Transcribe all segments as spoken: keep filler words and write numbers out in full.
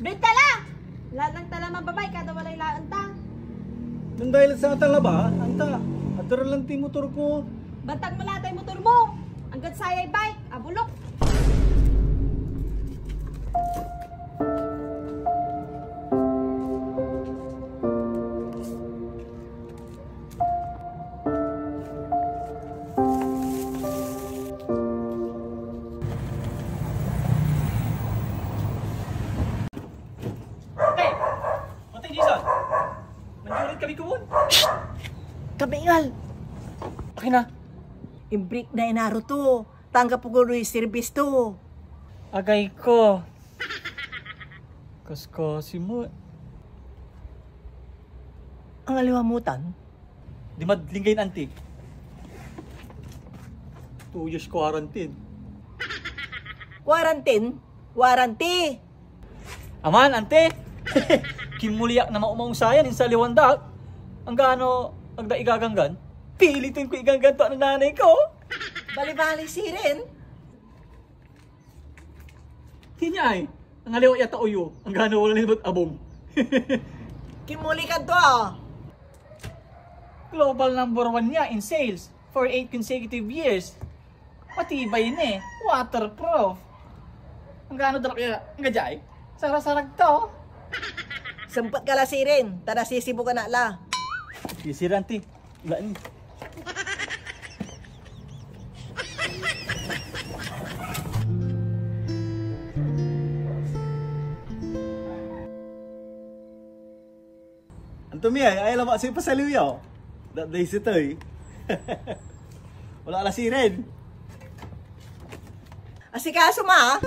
Brake ta la! Laen lang ta la mababay, kada walay laen ta. Nandahil sa atan laba, anta, aderelan ti motor ko. Bantag mo la tay motor mo. Anggad sayay bike, abolok. Hey! Patay, Jason! Manjurit kami komon! Kamingal! Akin na! Imbrake na inaro to. Tanggap ko no iserbis to. Agay ko. Kaskasi mo. Ang aliwa mo tan? Di madlinggay anti. Two years quarantine. Quarantine? Warranty! Aman, ante! Kinmuliak na maumaong sayan, insaliwan da. Anggano agda igaganggan? Pilitin ko iganggan to na nanay ko. Bali-bali sirin. Kinyay, angaliw ya tao yo, anggano wala ni abong. Kimuli kan to, ah. Global number one niya in sales for eight consecutive years. Matibay ni, waterproof. Anggano dalak ya, angga jay? Sarasarag to. Sempet ka la sirin, ta nasisibo ka na la. Sisiran ti. Wala ni. Anto mi ay, ay labat so ipasaliw yo. That day si Toy. Wala la sirin. Asikaso ma.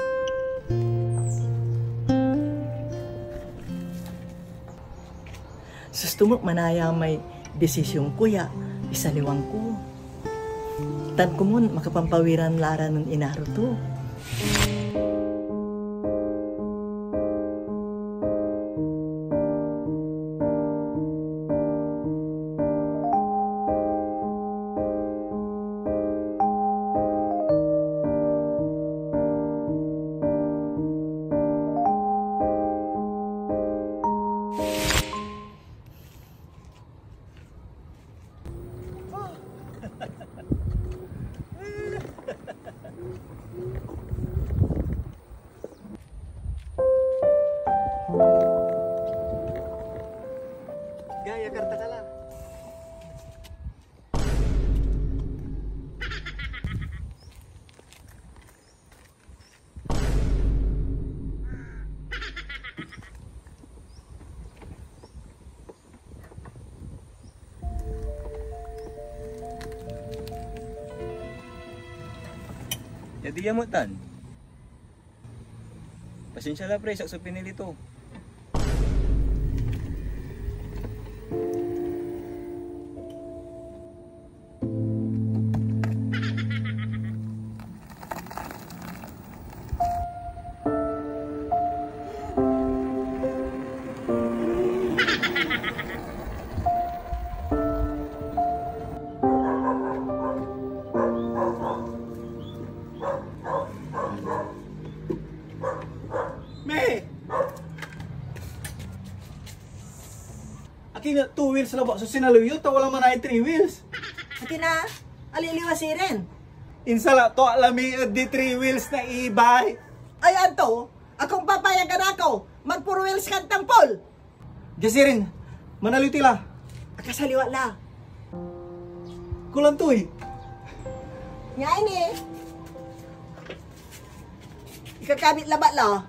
Susto mo manaya may desisyon ko ya isaliwan ko. Tan komon makapampawiran la ra nen inaro to. Gaya, karta ka la. Ya di yamutan. Pasensya la, pre, sak so pinili to. Me! Akin a two wheels labat so sinaliw yo, ta wala manaya three wheels. Akin a, aliliwa sirin. Insala to, alami ed di three wheels na e-bike. Ay, anto? Akong papayagan ako, mag four wheels kan tampol. Dia sirin, manaliw ti la. Akasaliwa la. Kulantoy. Nia ini. Ikakabit labat la.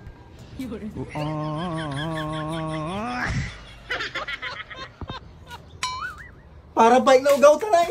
Para bike na ugaw ta lay.